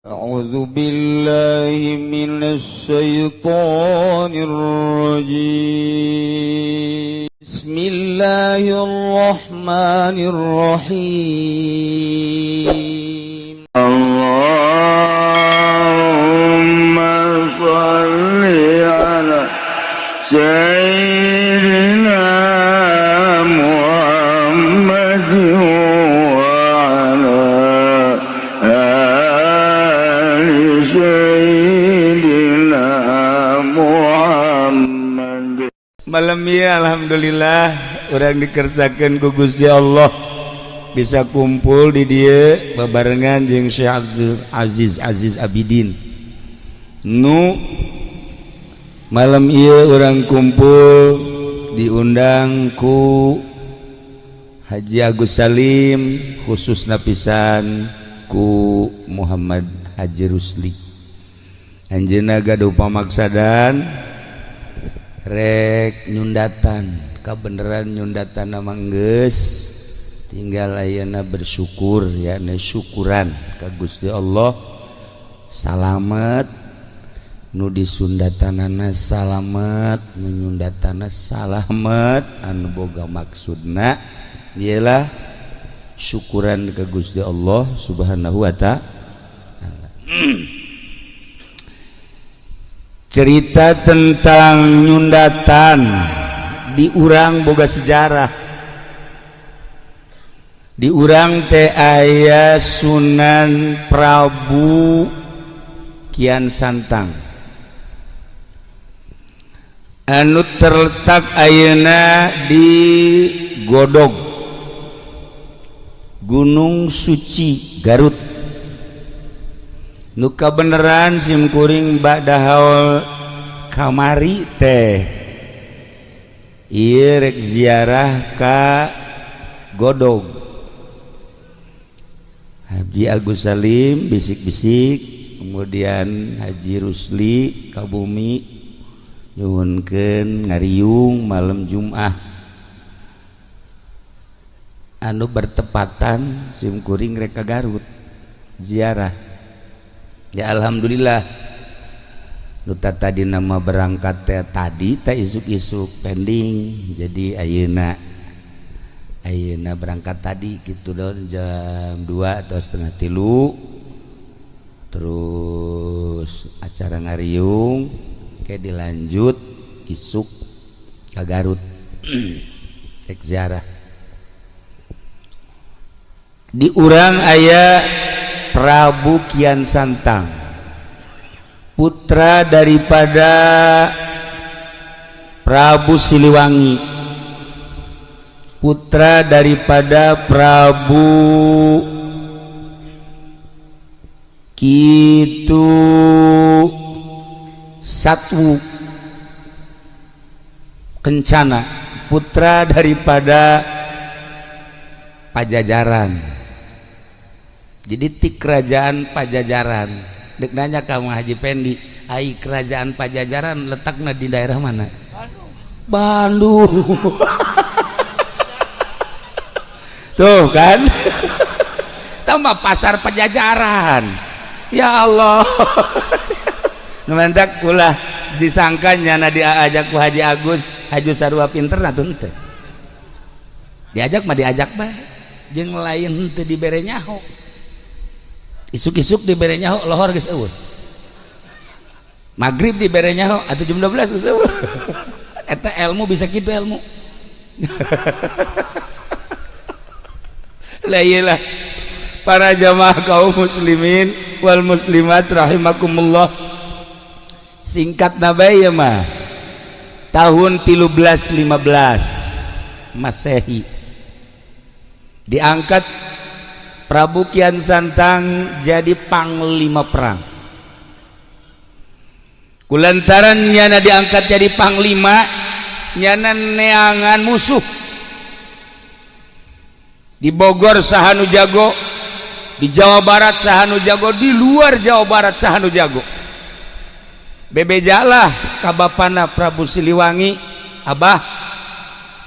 أعوذ بالله من الشيطان الرجيم. بسم الله الرحمن الرحيم. اللهم صل على سيدنا محمد وعلى آل سيدنا محمد. Malam ya, alhamdulillah urang dikersakeun ku Gusti Allah bisa kumpul di dieu babarengan jeung Syekh Abdul Aziz Aziz Abidin. Nu malam ieu urang kumpul diundang ku Haji Agus Salim, khusus napisan ku Muhammad Haji Rusli. Anjeunna gaduh pamaksadan rek nyundatan. Kabeneran nyundatan nama geus tinggal ayeuna bersyukur ya, syukuran ka Gusti Allah salamet, nu disundatanana salamet, nu nyundatana salamet, anu boga maksudna ialah syukuran ke Gusti Allah Subhanahu wa Ta'ala. Cerita tentang nyundatan di urang boga sejarah. Di urang teh aya Sunan Prabu Kian Santang anu terletak ayeuna di Godog, Gunung Suci, Garut. Nu kabeneran sim kuring ba'da haul kamari teh ieu rek ziarah ka Godog. Haji Agus Salim bisik-bisik, kemudian Haji Rusli ka bumi nyuhunkeun ngariung malam Jumat anu bertepatan sim kuring rek ka Garut ziarah. Ya, alhamdulillah nu tadi nama berangkat teh tadi teh isuk-isuk pending, jadi ayeuna ayeuna berangkat tadi gitu don jam 2 atau setengah tilu, terus acara ngariung kayak dilanjut isuk ke Garut rek ziarah. Di urang aya Prabu Kian Santang, putra daripada Prabu Siliwangi, putra daripada Prabu Kitu Satwu Kencana, putra daripada Pajajaran. Jadi ti kerajaan Pajajaran. Dek nanya kamu Haji Pendi, ai kerajaan Pajajaran letaknya di daerah mana? Bandung. Tuh kan, tambah pasar Pajajaran. Ya Allah, nu ulah disangka nyana diajak ku Haji Agus Haji sarua pinter. Nah, tuh diajak mah diajak bae, jeung lain teu dibere nyaho. Isuk-isuk dibere nyaho, lohor geus euweuh. Maghrib dibere nyaho atau jam 12 geus euweuh. Eta ilmu bisa kitu ilmu lah. Iyalah, para jamaah kaum muslimin wal muslimat rahimakumullah, singkat nabai ya mah tahun 1315 Masehi diangkat Prabu Kian Santang jadi panglima perang. Kulantaran nyana diangkat jadi panglima, nyana neangan musuh. Di Bogor saha nu jago, di Jawa Barat saha nu jago, di luar Jawa Barat saha nu jago. Bebejalah ka bapana Prabu Siliwangi, "Abah,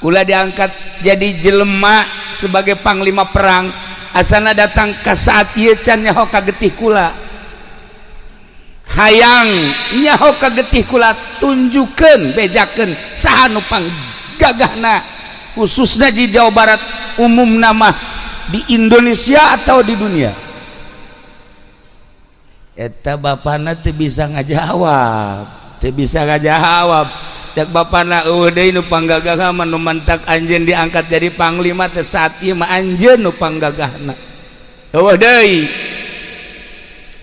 kula diangkat jadi jelema sebagai panglima perang, asana datang ke saat ieu can nyaho ka getih kula." Hayang nyaho ka getih kula, tunjukkeun, bejakeun saha nu panggagahna, khususnya di Jawa Barat, umum nama di Indonesia atau di dunia. Eta bapana teu bisa ngajawab, teu bisa ngajawab. Cek bapana, euweuh deui nu panggagahna mah, nu mantak anjeun diangkat jadi panglima teh saat ieu mah anjeun nu panggagahna, euweuh deui.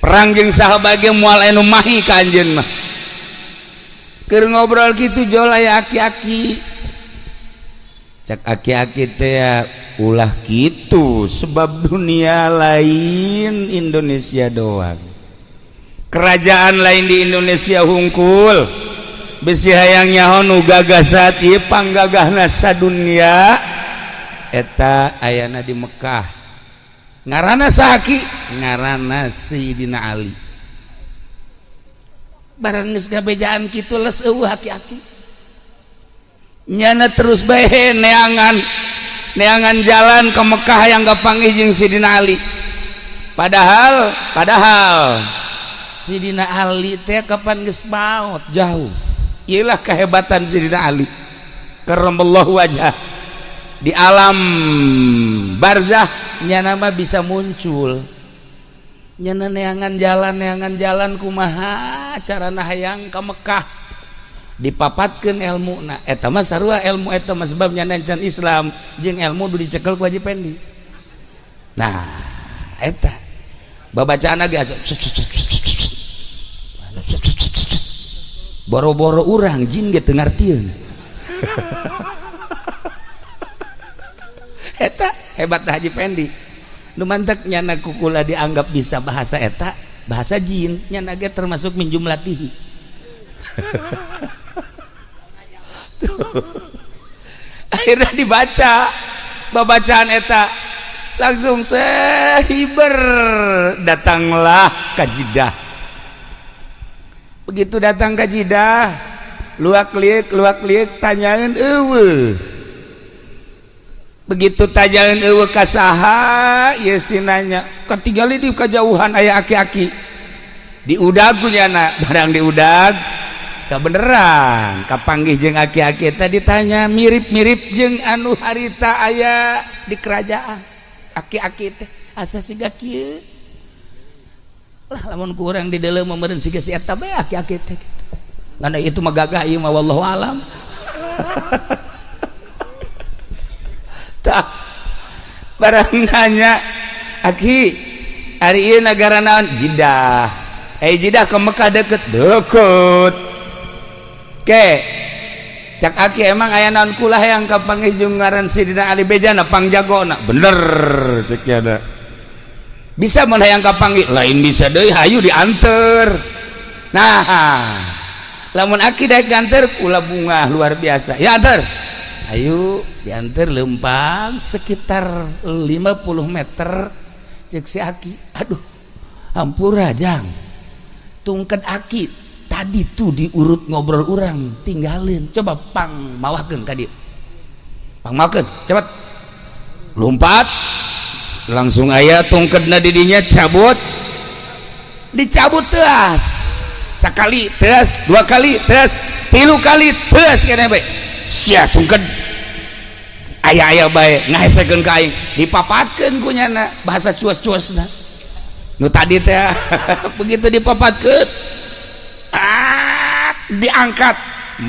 Perang jeung saha ge moal aya nu mahi ka anjeun mah. Keur ngobrol kitu, jol aya aki-aki. Cek aki-aki teh, ulah kitu, sebab dunia lain Indonesia doang, kerajaan lain di Indonesia hungkul. Bisi hayang nyaho nu gagah saat ieu, panggagahna sadunia eta ayana di Mekah. Ngaranna saha, Ki? Ngaranna Sayyidina Ali. Barang geus ngabejaan kitu, les euweuh aki-aki. Nyana terus bae neangan neangan jalan ke Mekah yang kapanggih jeung Sidina Ali. Padahal padahal Sidina Ali teh kapan geus maot jauh. Iyalah kehebatan Sidina Ali karramallahu wajah, di alam barzah nyana mah bisa muncul. Nyana neangan jalan, neangan jalan, kumaha carana hayang ka Mekah, dipapatkeun ilmu. Na eta mah sarua ilmu eta mah, sebab nyana can Islam jeung ilmu nu dicekel ku Haji Pendi. Nah, eta babacaan ge boro-boro urang, jin ge teu ngartieun. Eta hebat Haji Pendi. Nu mantak nyana kukula dianggap bisa bahasa eta, bahasa jin, nyana ge termasuk min jumlatihi. Akhirnya dibaca babacaan eta, langsung sehiber datanglah ka Jidah. Begitu datang ke Jidah, luak liuk luak liuk, tanyain euweuh. Begitu tanyain euweuh ka saha ieu, si nanya katinggali di kejauhan aya aki-aki, diudag ku nyana. Barang diudag, kebeneran kapanggih jeung aki-aki. Tadi tanya mirip-mirip jeung anu harita aya di kerajaan. Aki-aki teh asa siga kieu lah, lamun kurang di dalam meureun siga si eta bae aki-aki teh gitu. Karena itu mah gagah ieu mah, wallahu alam. Tah, barang nanya, "Aki, ari ieu nagara naon?" "Jidah." "Eh, Jidah ke Mekah deket?" "Deket." "Ke cak aki, emang aya naon kula hayang kapanggih jeung ngaran Sidina Ali, bejana pangjagona?" "Bener," cek ada. "Bisa mun hayang kapanggih?" "Lain bisa deui, hayu dianter." "Nah, lamun aki daek nganter kula bungah luar biasa." "Ya anter." Ayo dianter, lempang sekitar 50 meter, cek si aki, "Aduh, hampura jang, tungket aki tadi tuh diurut ngobrol urang tinggalin, coba pang mawakeun ka dieu, pang mawakeun cepet." Lompat langsung aya tungketna didinya, cabut, dicabut teas sekali, teas dua kali, teas tilu kali, teas kene bae sia tungket aya-aya bae ngahesekeun ka aing. Dipapatkeun ku nyana bahasa cuas-cuasna nu tadi teh. Begitu dipapatkeun, ah, diangkat,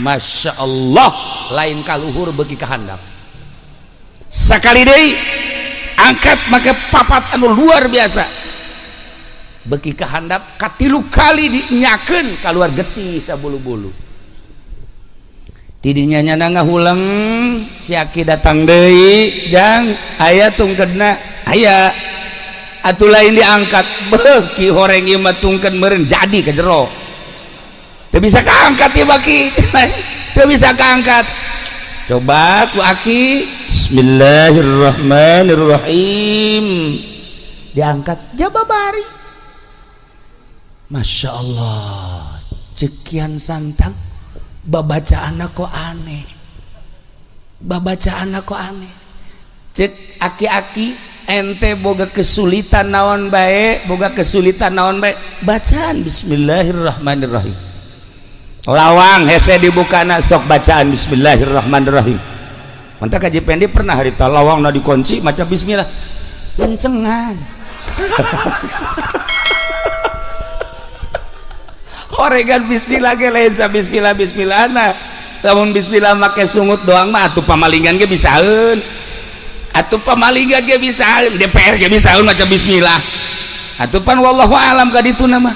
Masya Allah, lain kaluhur bagi kahandap. Sekali deui angkat make papat anu luar biasa, beki kahandap. Katilu kali dinyakeun, keluar getih sabulu-bulu. Tidinya nyana ngahuleng. Si aki datang deui, "Jang, aya tungkedna?" "Aya." Atuh lain diangkat, beuki horeng ieu mah, tungked meureun jadi ke jero, teu bisa kaangkat ieu, baki teu bisa kaangkat. Coba ku aki, bismillahirrahmanirrahim, diangkat jababari. Masya Allah, cekian santang, babacaan kok aneh, babacaan kok aneh. Cek aki-aki, Ente boga kesulitan naon bae, boga kesulitan naon bae, bacaan bismillahirrahmanirrahim. Lawang hese dibukana sok bacaan bismillahirrahmanirrahim. Mantap Kaji Pendi pernah harita lawang na dikunci maca bismillah kencengan. Oregan bismillah ge lain sa bismillah bismillahna. Lamun bismillah make sungut doang mah atuh pamalingan ge bisaeun. Atuh pamalingan ge bisaeun, DPR ge bisaeun maca bismillah. Atuh pan wallahu alam ka dituna mah.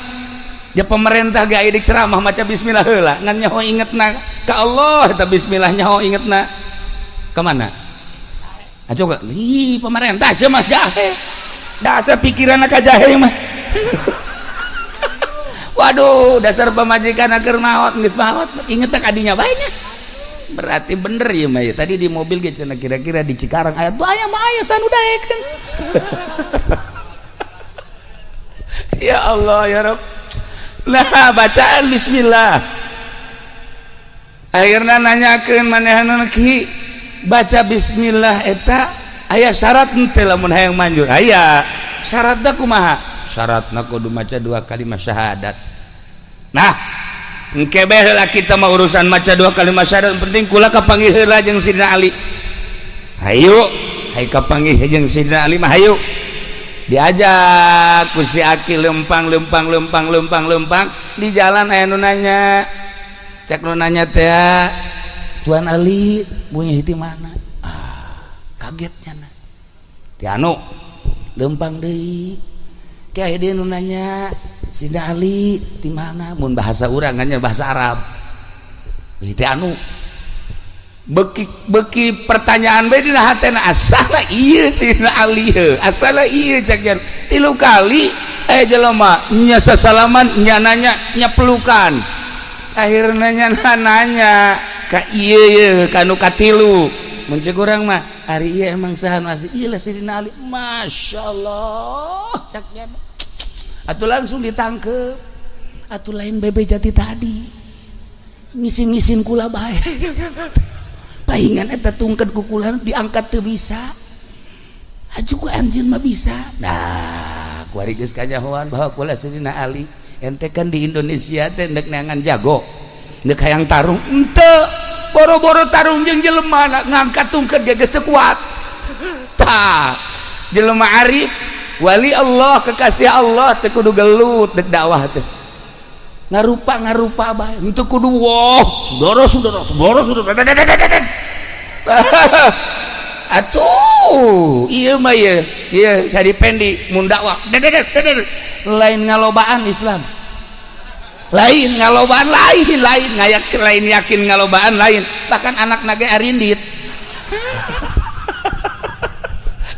Ya pemerintah ge aya ceramah maca bismillah heula, ngan nyaho ingetna ka Allah eta bismillah nyaho ingetna. Kemana? Ayo coba, ih pemerintah sih mah jahe, dasar pikiran ka jahe mah. Waduh, dasar pamajikan keur maot geus maot, inget kadinya bae nya. Berarti bener ya mah ya. Tadi di mobil ge cenah kira-kira di Cikarang aya tuh aya mah aya sanu daekeun. Ya Allah ya Rabb. Nah, bacaan bismillah. Akhirna nanyakeun manehanna ki baca bismillah eta aya syarat henteu lamun hayang manjur? Aya. Syaratna kumaha? Syaratna kudu maca dua kalimat syahadat. Nah, engke bae heula kita mah urusan maca dua kalimat syahadat, penting kula kapanggih heula jeung Sidina Ali. Hayu, hayu kapanggih jeung Sidina Ali mah hayu. Diajak ku si Aki lempang lempang lempang lempang lempang di jalan aya nu nanya. Cek nu nanya teh, Tuan Ali punya di mana? Ah, kagetnya na. Ti anu lempang deui. Kayak dia nu nanya, Sidina Ali di mana? Mun bahasa urang kan bahasa Arab. Ti anu beki beki pertanyaan bae dina hatena asala ieu Sidina Ali heuh, asala ieu cek jan. Tilu kali aya jelema nya sasalaman nya nanya nya pelukan. Akhirnya nya nanya ka ieu ye ka nu katilu. Mun cek urang mah ari ieu emang saha nu asli? Ieu lah Sidina Ali. Masyaallah cek nya. Atuh langsung ditangkep. Atuh lain bebe jati tadi. Ngisin-ngisin kula bae. Paingan eta tungkeun ku kula diangkat teu bisa. Aju ku anjeun mah bisa. Nah, kuari geus kanyahoan bahwa kula Sidina Ali. Ente kan di Indonesia teh ndek neangan jago. Ndek hayang tarung henteu. Boro-boro tarung jeung jelema ngangkat tungkeun ge geus teu kuat. Tah, jelema arif, wali Allah, kekasih Allah teu kudu gelut dek dakwah teh. Ngarupa-ngarupa bae, henteu kudu wah, saudara-saudara, saudara-saudara. Atuh, ieu mah ieu, ieu jadi pendi mun dakwah. Lain ngalobaan Islam. Lain ngalobaan lain, lain ngayak lain yakin ngalobaan lain. Bahkan anak nage arindit.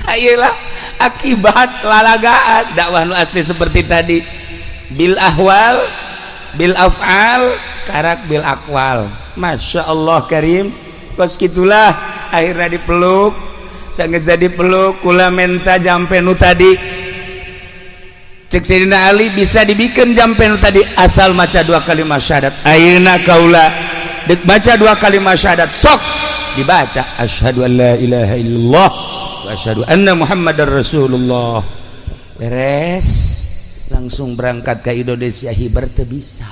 Ayelah akibat lalagaan dakwah nu asli seperti tadi. Bil ahwal, bil af'al, karak bil aqwal. Masya Allah karim. Kos gitulah akhirnya dipeluk. Sangat jadi peluk kula menta jampe nu tadi. Cek Sayyidina Ali bisa dibikin jampe nu tadi asal maca dua kalimat syahadat. Ayeuna kaula dek baca dua kalimat syahadat sok dibaca asyhadu an la ilaha illallah wa asyhadu anna muhammadar rasulullah. Beres langsung berangkat ke Indonesia hiber teu bisa.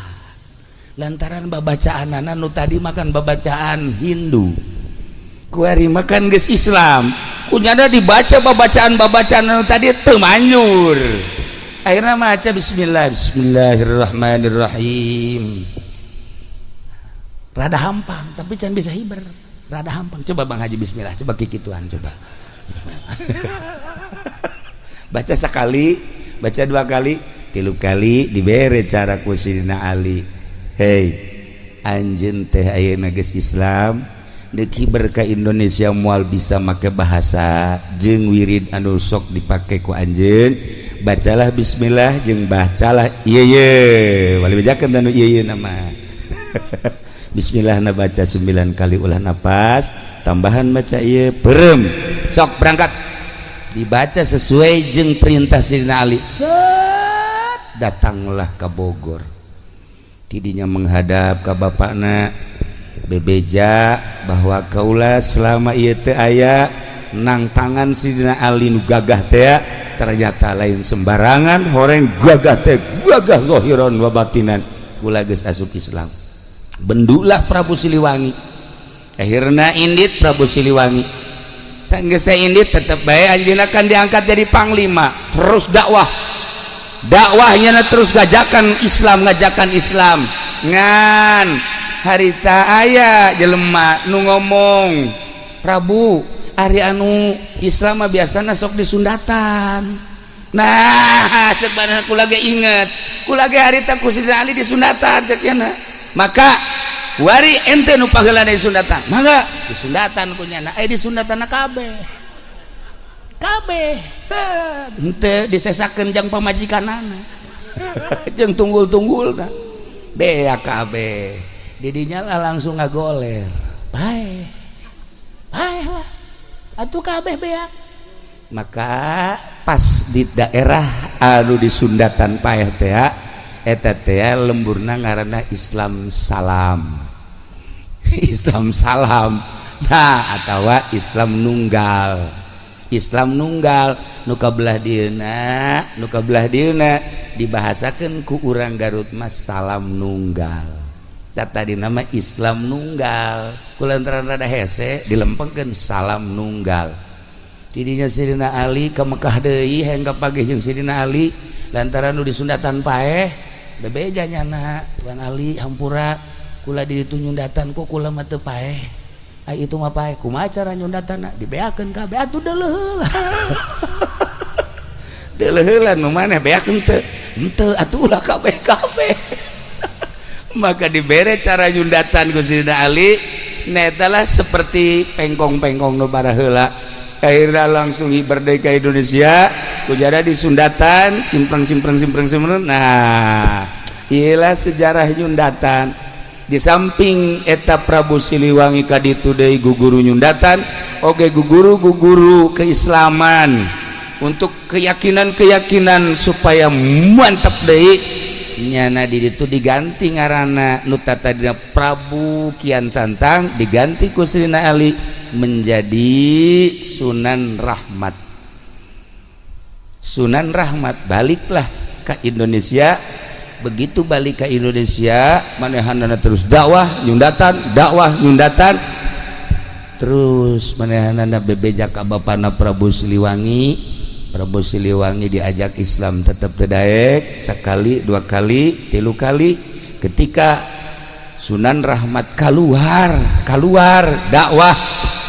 Lantaran babacaanana nu tadi makan babacaan Hindu. Kuari makan geus Islam. Kunyana dibaca babacaan-babacaan nu tadi teu manjur. Akhirnya maca bismillah bismillahirrahmanirrahim. Rada hampang tapi can bisa hiber. Rada hampang. Coba Bang Haji bismillah, coba kikituan coba. Baca sekali, baca dua kali, tilu kali dibere cara ku Sidina Ali. Hei, anjeun teh ayeuna geus Islam, deuk hiber ka Indonesia moal bisa make bahasa jeung wirid anu sok dipake ku anjeun. Bacalah bismillah jeung bacalah ieu ye. Wali bejakeun anu ieu ye nama. Bismillah na baca 9 kali ulah napas, tambahan baca ieu perem. Sok berangkat. Dibaca sesuai jeung perintah Sidina Ali. Set datanglah ke Bogor. Tidinya menghadap ke bapakna bebeja bahwa kaula selama ieu teu aya Nang tangan Sidina Ali nu gagah teh ternyata lain sembarangan, horeng gagah teh, gagah zahiran wa batinan. Kula geus asup Islam. Bendulah Prabu Siliwangi. Akhirna indit Prabu Siliwangi. Geus indit, tetep bae anjeunna kan diangkat jadi panglima, terus dakwah, dakwahnya terus ngajakan Islam, ngajakan Islam. Ngan harita aya jelema nu ngomong, "Prabu, ari anu Islam mah biasana sok disundatan." Nah, cek badan kula ge inget, kula ge harita ku Sidina Ali disundatan, cek nya. Maka wari ente nu paheulana disundatan, mangga disundatan ku nyana. Eh, disundatan kabeh kabeh, set henteu disesakeun jang pamajikanana jeung tunggul-tunggulna, beak kabeh. Didinya lah langsung ngagoler, bae bae lah atuh, kabeh beak. Maka pas di daerah anu disundatan paeh teh, eta teh lemburna ngaranna Islam Salam, Islam Salam. Nah, atawa Islam Nunggal, Islam Nunggal nu kabelah dieuna, nu kabelah dieuna dibahasakeun ku urang Garut mah Salam Nunggal. Tadi nama Islam Nunggal, kulantaran rada hese dilempengkeun Salam Nunggal. Tidinya Sidina Ali ke Mekah deui, hayang kapagih jeung Sidina Ali lantaran nu disundatan paeh. Bebeja nyana, "Tuan Ali, hampura, kula di ditu nyundatan, kok kula mah teu paeh. Ai itu mah paeh. Kumaha cara nyundatanna?" Dibeakeun kabeh atuh, deuleuh heula, deuleuh heula. Nu maneh beak henteu? Henteu. Atuh ulah kabeh kabeh. Maka dibere cara nyundatan ku Sidina Ali netalah seperti pengkong-pengkong nu baraheula. Akhirnya langsung merdeka Indonesia, kujara disundatan simpreng simpreng simpreng simpreng. Nah, iyalah sejarah nyundatan. Di samping eta Prabu Siliwangi kaditu deui guguru nyundatan oge, guguru guguru keislaman untuk keyakinan-keyakinan supaya mantap deui. Nyana di ditu diganti ngaranna, nu tadina Prabu Kian Santang diganti ku Sidina Ali menjadi Sunan Rahmat. Sunan Rahmat baliklah ke Indonesia. Begitu balik ke Indonesia, manehanana terus dakwah nyundatan, dakwah nyundatan terus. Manehanana bebeja ka bapana Prabu Siliwangi. Prabu Siliwangi diajak Islam tetap tedaek, sekali, dua kali, tilu kali. Ketika Sunan Rahmat keluar, keluar dakwah,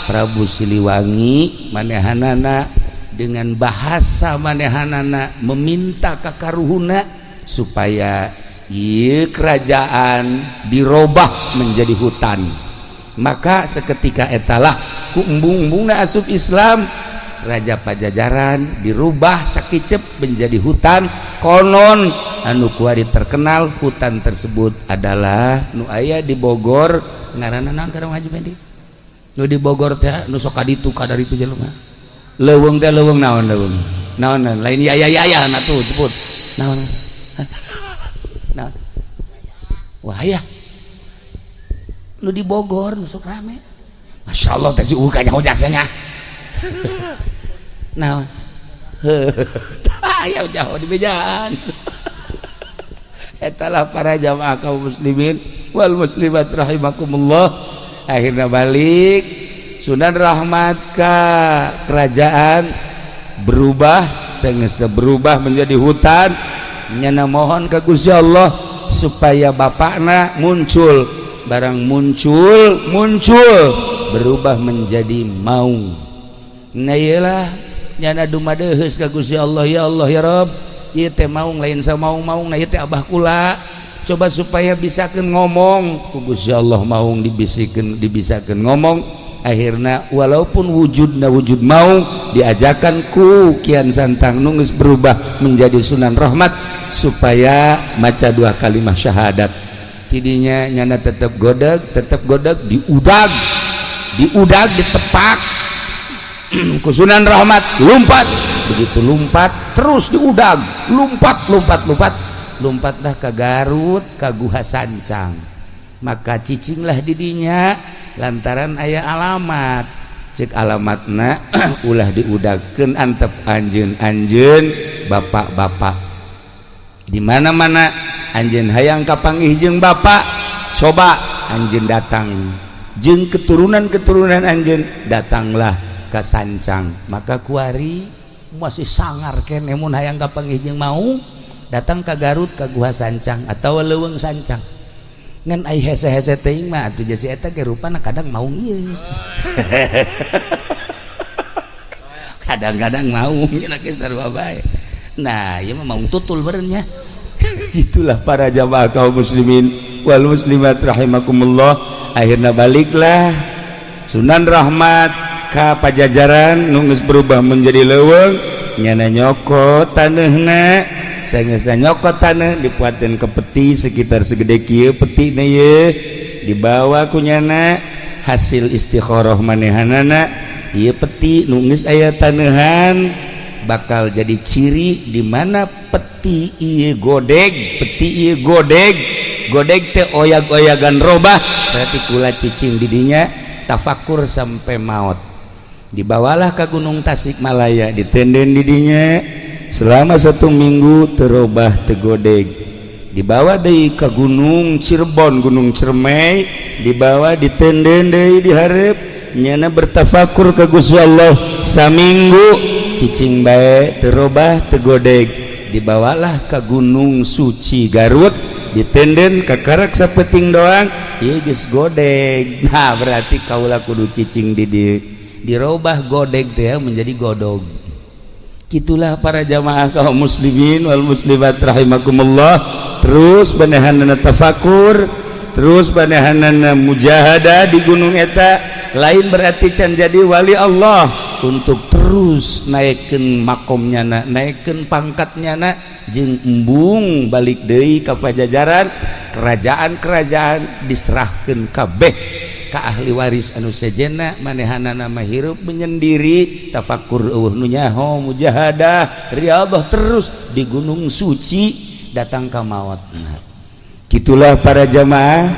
Prabu Siliwangi manehanana dengan bahasa manehanana meminta ka karuhuna supaya ieu kerajaan dirobah menjadi hutan. Maka seketika etalah ku embung-embungna asup Islam, Raja Pajajaran dirubah sakicep menjadi hutan. Konon anu kuari terkenal hutan tersebut adalah nu aya di Bogor. Ngaranna naon, Karang Haji Pendi? Nu di Bogor teh, nu sok kaditu kadaritu jelema, leuweung teh, leuweung naon, leuweung naon? Lain ya ya ya ya, nah tuh ceput, naon naon? Wah ya, nu di Bogor nu sok rame. Masya Allah teh, si kanyaho jasanya naon? Aya jauh di bejaan. Etalah para jamaah kaum muslimin wal muslimat rahimakumullah. Akhirnya balik Sunan Rahmat ke kerajaan, berubah sengesta, berubah menjadi hutan. Nyana mohon ke Gusti Allah supaya bapakna muncul. Barang muncul, muncul berubah menjadi maung. Nah, iyalah nyana dumadeheus ka Gusti Allah, "Ya Allah, ya Rabb, ieu teh maung lain samaung-maung, nah ieu teh abah kula. Coba supaya bisakeun ngomong." Ku Gusti Allah maung dibisikeun, dibisakeun ngomong. Akhirnya walaupun wujudna wujud maung, diajakan ku Kian Santang nu geus berubah menjadi Sunan Rahmat supaya maca dua kalimat syahadat. Tidinya nyana tetap godag, tetap godag, diudag, diudag, ditepak ku Sunan Rahmat, lompat. Begitu lompat, terus diudag, lompat, lompat, lompat, lompatlah ke Garut, ke Guha Sancang. Maka cicinglah didinya lantaran aya alamat. Cek alamatna ulah diudagkeun antep anjeun-anjeun bapak-bapak. Di mana-mana anjeun hayang kapanggih jeung bapak, coba anjeun datang jeung keturunan-keturunan anjeun, datanglah ke Sancang. Maka kuari masih sangar keneh mun hayang kapanggih jeung mau datang ke Garut ke Gua Sancang atau Leuweung Sancang. Ngan ai hese-hese teuing mah atuh jasi eta ge rupana kadang maung ieu. Kadang-kadang maung nya ge sarua bae. Nah, ieu mah maung tutul beureun nya. Itulah para jamaah kaum muslimin wal muslimat rahimakumullah. Akhirnya baliklah Sunan Rahmat ka Pajajaran nu geus berubah menjadi leuweung, nyana nyokot taneuhna. Sangeusna nyokot taneuh dipuateun ke peti sekitar segede kieu petina ye, dibawa ku nyana hasil istikharah manehanana ieu peti nu geus aya taneuhan bakal jadi ciri di mana peti ieu godeg, peti ieu godeg, godeg teh oyag-oyagan robah, berarti kula cicing didinya tafakur sampai maut. Dibawalah ke Gunung Tasikmalaya, ditenden didinya selama 1 minggu terobah tegodeg. Dibawa deui ke Gunung Cirebon, Gunung Cermai, dibawa ditenden deui dihareup nyana bertafakur ke Gusti Allah saminggu cicing bae terobah tegodeg. Dibawalah ke Gunung Suci Garut, ditenden ke karak sapeting doang ieu geus godeg. Nah berarti kaula kudu cicing di dirobah godeg teh menjadi godog. Gitulah para jamaah kaum muslimin wal muslimat rahimakumullah. Terus banehanana tafakur, terus banehanana mujahadah di gunung eta, lain berarti can jadi wali Allah untuk terus naikkeun makomnya na, naikkeun pangkatnya na, jeung embung balik deui ka Pajajaran, kerajaan-kerajaan diserahkeun kabeh ka ahli waris anu sejenna. Manehanana mah hirup menyendiri, tafakur eueuh nu nyaho, mujahadah riyadhah terus di Gunung Suci datang ka maotna. Gitulah para jamaah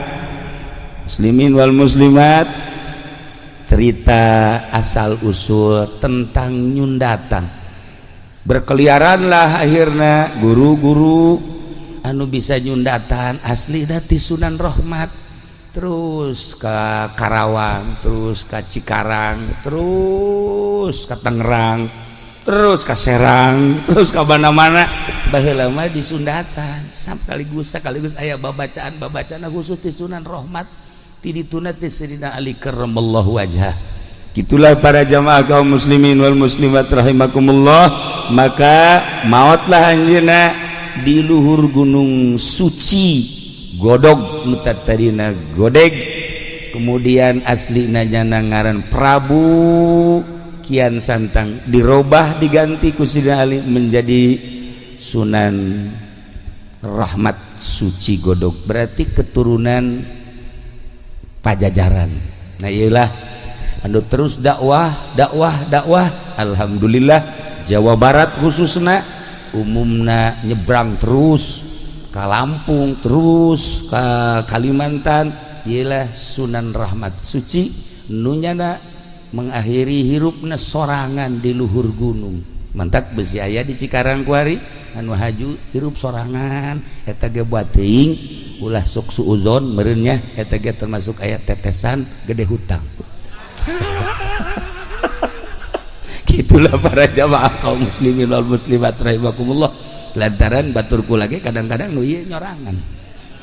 muslimin wal muslimat cerita asal usul tentang nyundatan. Berkeliaranlah akhirnya guru-guru anu bisa nyundatan asli dati Sunan Rahmat, terus ke Karawang, terus ke Cikarang, terus ke Tangerang, terus ke Serang, terus ke mana-mana. Baheula mah di Sundatan sekaligus sekaligus aya babacaan-babacaan khusus di Sunan Rahmat ti dituna ti Sayyidina Ali karramallahu wajhah. Gitulah para jamaah kaum muslimin wal muslimat rahimakumullah. Maka maotlah anjeunna di luhur Gunung Suci Godog nu tadina godeg, kemudian aslina nyana ngaran Prabu Kian Santang, dirobah diganti ku Sidina Ali menjadi Sunan Rahmat Suci Godog, berarti keturunan Pajajaran. Nah iyalah anu terus dakwah dakwah dakwah. Alhamdulillah Jawa Barat khususna umumna nyebrang terus ke Lampung, terus ke Kalimantan. Iyalah Sunan Rahmat Suci nunyana mengakhiri hirupna sorangan di luhur gunung. Mantak besi aya di Cikarang kuari anu haju hirup sorangan eta ge buat teuing ulah sok suuzon meureun nya, eta ge termasuk aya tetesan gede hutang. Gitulah para jamaah kaum muslimin wal muslimat rahimakumullah. Lantaran baturku lagi kadang-kadang nu ieu nyorangan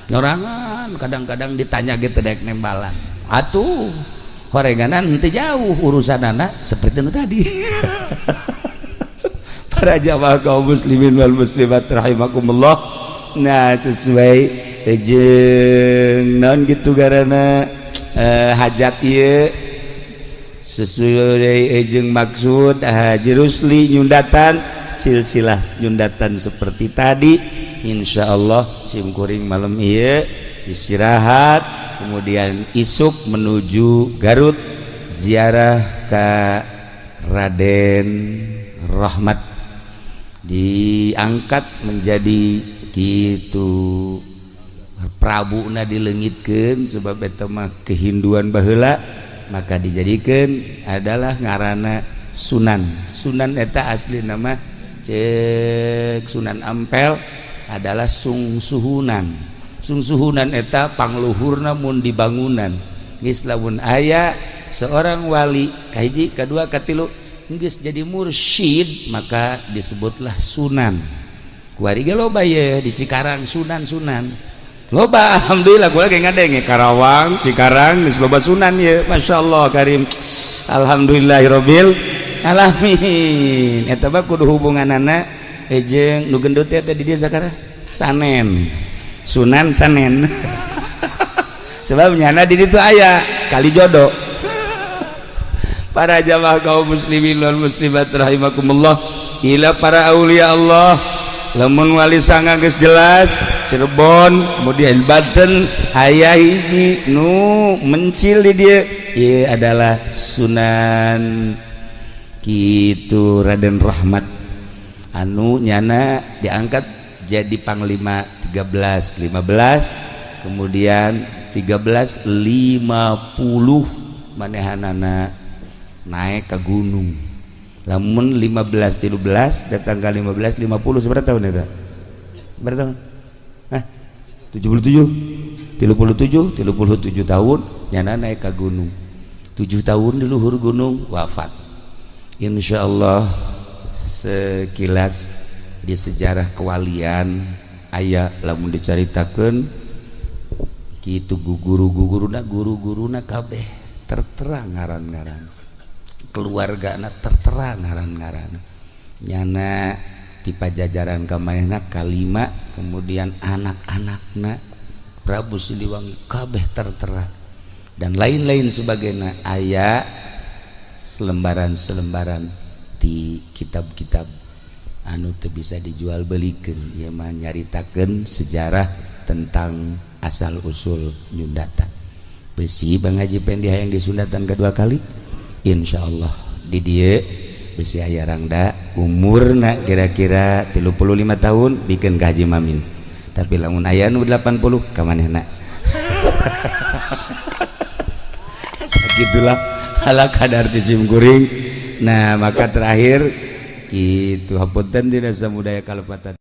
nyorangan, kadang-kadang ditanya gitu dek nembalan atuh horenganan henteu jauh urusan anak seperti nu tadi. Para jamaah kaum muslimin wal muslimat rahimakumullah. Nah sesuai jeung naon gitu garana hajat ieu sesuai jeung maksud Haji Rusli nyundatan silsilah nyundatan seperti tadi. Insyaallah simkuring malam ieu istirahat, kemudian isuk menuju Garut ziarah ke Raden Rahmat, diangkat menjadi gitu Prabuna dilengitkeun sebab eta mah kehinduan baheula. maka dijadikan adalah ngarana Sunan. Sunan eta asli nama cek Sunan Ampel adalah Sungsuhunan. Sungsuhunan eta pangluhurna mun di bangunan. Geus lamun aya seorang wali kahiji, kedua, katilu geus jadi mursyid, maka disebutlah Sunan. Kuari ge loba ye di Cikarang Sunan-sunan. Loba, alhamdulillah gua lagi ngadenge Karawang, Cikarang geus loba Sunan ye. Masyaallah karim. Alhamdulillahirabbil alamin. Eta mah kudu hubunganana jeung nu gendut teh di dieu sakara Sanen. Sunan Sanen. Sebab nyana di ditu aya kali jodoh. Para jamaah kaum muslimin wal muslimat rahimakumullah, ila para aulia Allah, lamun wali sanga geus jelas Cirebon, kemudian Banten aya hiji nu mencil di dieu, ieu adalah Sunan kitu Raden Rahmat anu nyana diangkat jadi panglima 13 15, kemudian 1350 manehanana naik ke gunung. Lamun 15 13 datang ke 15 50 seberapa tahun eta? Berapa tahun? Hah? 77 37 37 tahun nyana naik ke gunung, 7 tahun di luhur gunung wafat. Insya Allah sekilas di sejarah kewalian aya lamun dicaritakeun kitu guru-guruna, guru-guruna kabeh tertera ngaran-ngaran, keluargana tertera ngaran-ngaran, nyana ti Pajajaran ka manehna kalima, kemudian anak-anakna Prabu Siliwangi kabeh tertera dan lain-lain sebagainya. Aya selembaran-selembaran di kitab-kitab anu teu bisa dijual belikan, ieu mah nyaritakeun sejarah tentang asal usul nyundatan besi. Bang Haji Pendi hayang disundatan kedua kali, insyaallah di dieu besi aya rangda umurna kira-kira 35 tahun bikin ka Haji Mamin, tapi lamun aya nu 80 ka manehna. Sagitulah ala kadar ti sim kuring. Nah, maka terakhir kitu, hapunten dina samudaya kalepatan.